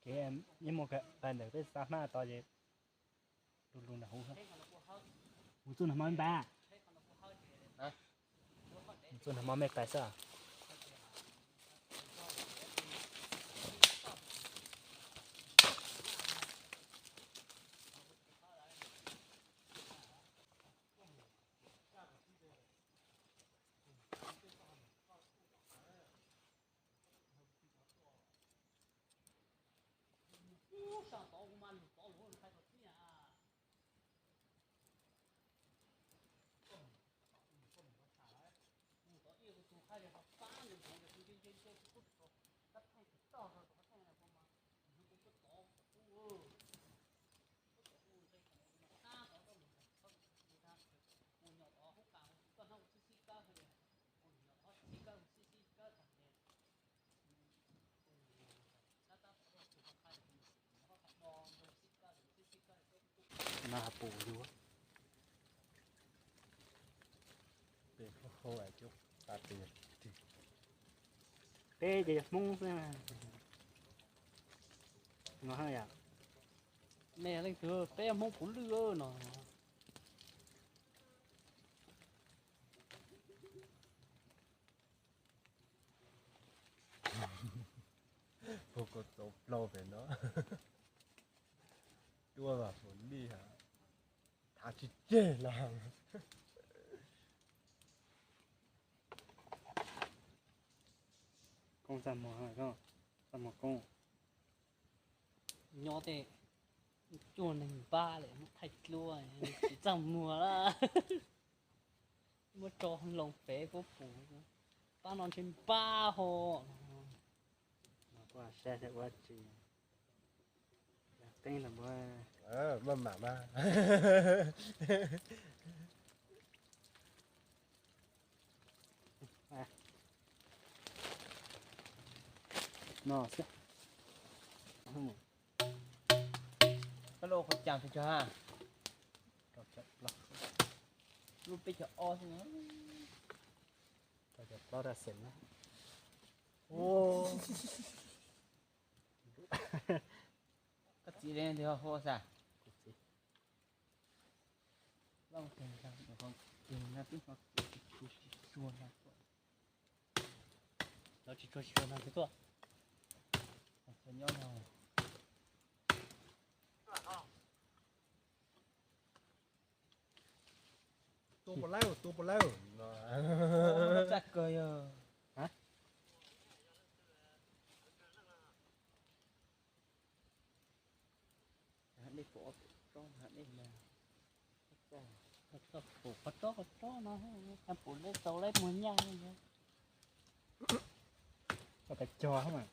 Kev yeej muaj pais ntawm peb xa hmab to ces lug lug nram hauv. Mus txuj nag hmo npab. Mus txuj nag hmo mej pais xwb. No ha pum yus. Peb ces yog Hmoob xwb. No yom. Nej yog leej twg? Peb yog Hmoob puv lwj no. Puag koj txaus plaub pem no. Tuaj vam puv lwj, thav tsis tseg los. Koob txaj muag, txaj muag koob. Nyob tej cuag neeg npab lawm muab thaij dluab tsis txaj muag lawm. Muab tso loo pem puab pum, pab no ntshe npab ho. Saib saib ua tsi. Teeb los maj mam mas. No xwb. Koj lub qhov cag pes tsawg ha? Lub peb caug ob xwb. Rau cov plaub rau xeem na. Koj txiv li ntawd hu ua xav? Kuv txiv. Loj kawg, kawg na, twb ho tsis tshua tsis tshua no. Lov tsis tshua tsis tshua no twb tuaj. Nyob no. Tua puas lawm, tua puas lawm. Txaj kawg yog. Dej pom tsob dej na. Pom qhov tsob qhov tsob no, pom leb tau leb muag nyaj. Koj pais cog mas.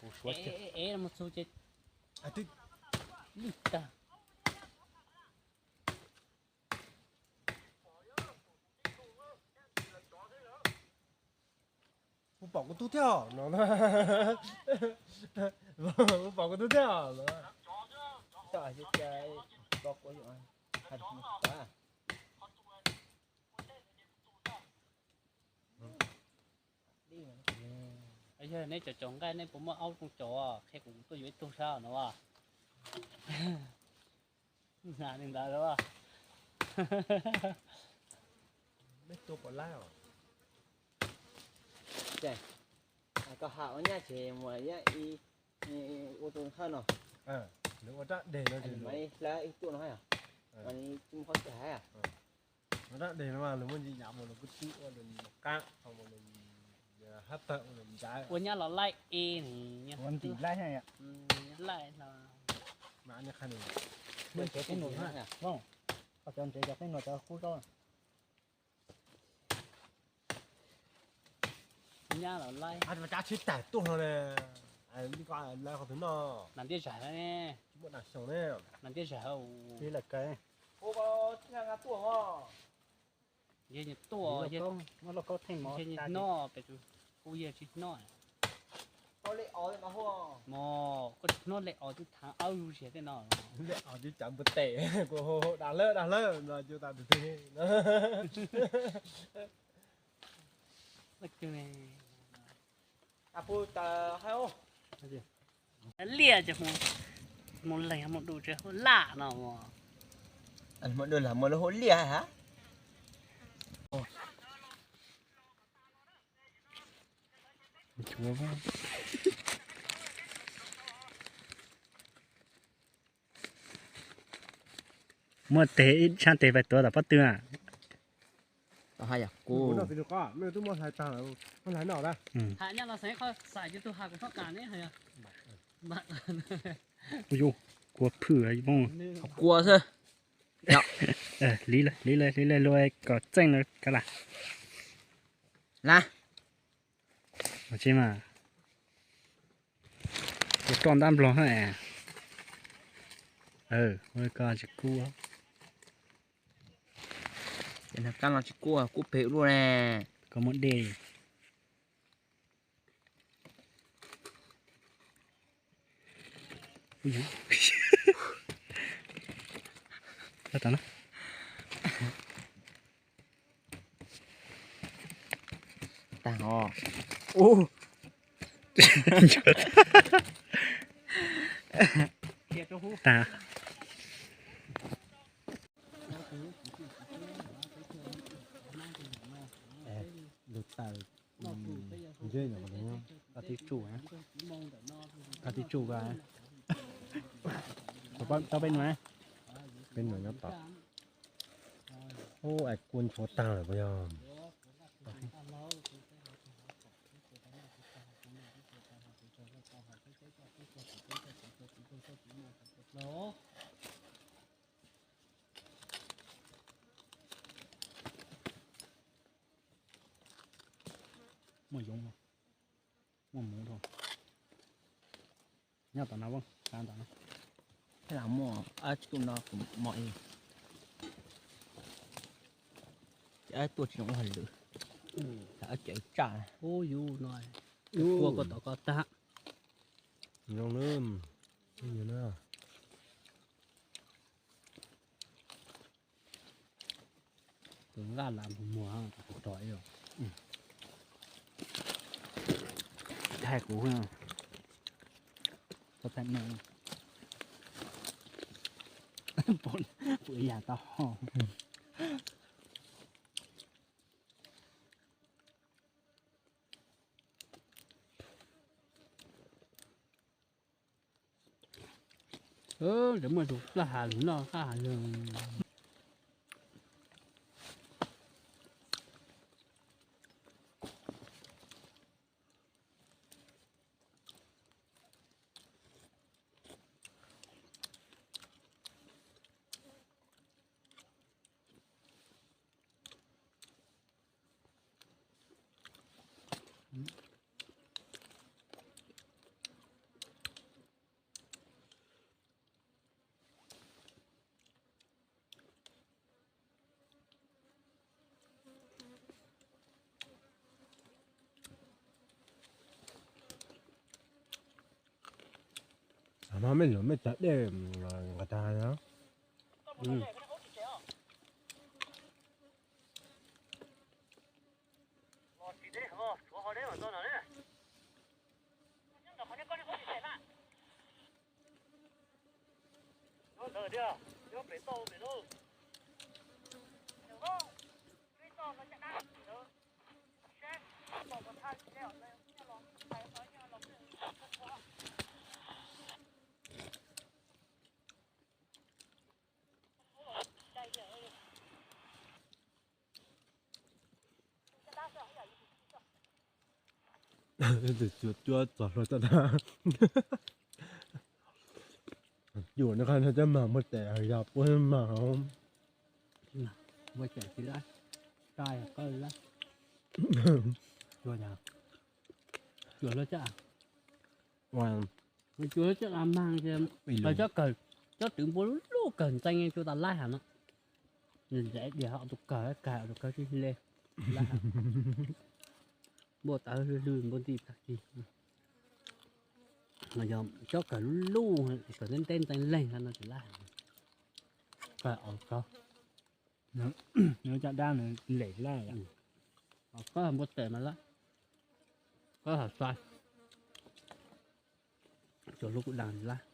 Kuv suav cog. Es mus txug ces lwj tag. Puas pom kuv tug thiab no? Puas pom kuv tug thiab no? Yog neb cov caum nqaij nej puas muaj aub rooj caum, qhia kuv tuaj yuav ib tug sab no as. Li ntawd. Mej tua puas lawm os? Ces koj hais ua nyab ces mus ib ua tus hawj no. Nws ua rab deg no, hlawv ib tuaj no, mus qhov twg hais. Ua rab deg no mas lawv muaj ntsis yam mus lawv kuj tib ua lawv qab, hab tawg ua lawv ntsaiv. Ua nyab los laij e, ua ntim laij, laij no. Cov ntsev cov peb nuam cov kub zaub. Nyab los laij. Cab tsis tawm tuaj no ne. Lawv qhov twg no? Nas ntiaj zag ne. Tsis muaj nas xyoo ne. Nas ntiaj zag. Ua ko tsis nqa tuaj os. Yog nws tuaj, yog nws hnov pes tsawg, kuv yog tsis hnov. Mog, koj tsis hnov le os, twb thav awb zuj zus tej no. Le os twb cav npua tes, kuv hu hu dag hlawb dag hlawb no cua tas tus twg. Liaj ces mus leeg mus du tsev hu laj no. Mus du los mus lub hu liaj ha. Muaj tes ib tshab tes pais tuav tom pob tw. Kua phwj, kua phwj. Hliv lawm, hliv lawm, hliv lawm, luag kom txeej lawm kav las. Tsis mas, kua roj ntab nplog na. Ua ko tsis kub. Ces nag kab no tsis kub, kub pem ua luaj ne. Koj muab dej. Tag os. Tag. Lug taws ntsej no, koj tib tsuj, koj tib tsuj, tau peb nuav, peb nuav nyob tod. Ub, es kua nchuav tag lawm puas yog? Muaj yoov, muaj muv rau. Nyob tom no, tom no. Muaj ob tug no kuv mos ib, ces tuaj tsis zoo ua hauj lwm, ces tsam ub yus no, kua koj tom koj tag. Zoo na, tus nqaj las muag muag, tus rog ib, thaij kuv, thaij nej, pum yam tau ho. Ntawd muaj tus plaj has noj qab has. Mej lug mej tsav dej nqa tag. Tus cuab txog hlo coj tag. Yus no coj mag muag tes yog puab mag. Muag tes tsis lab, sai qawj lab. Cuag lab caj, cuag lab caj mag, cob kawg, cob twv npua lub kawg ntxeev cuag tas laib has no. Ntxeev dias tus kawg, kawg tus kawg tsis le, npua tawv hlwb hlwb npua ntij tag kis. Yog cob kawg lub lub, kawg nteb nteb ntxeev leeg no tsis lab. Kawg os, kawg, nws caj dab nws lem lab, kawg npua tes mas lab, kawg has sai. Koj hlub kuv dag lab.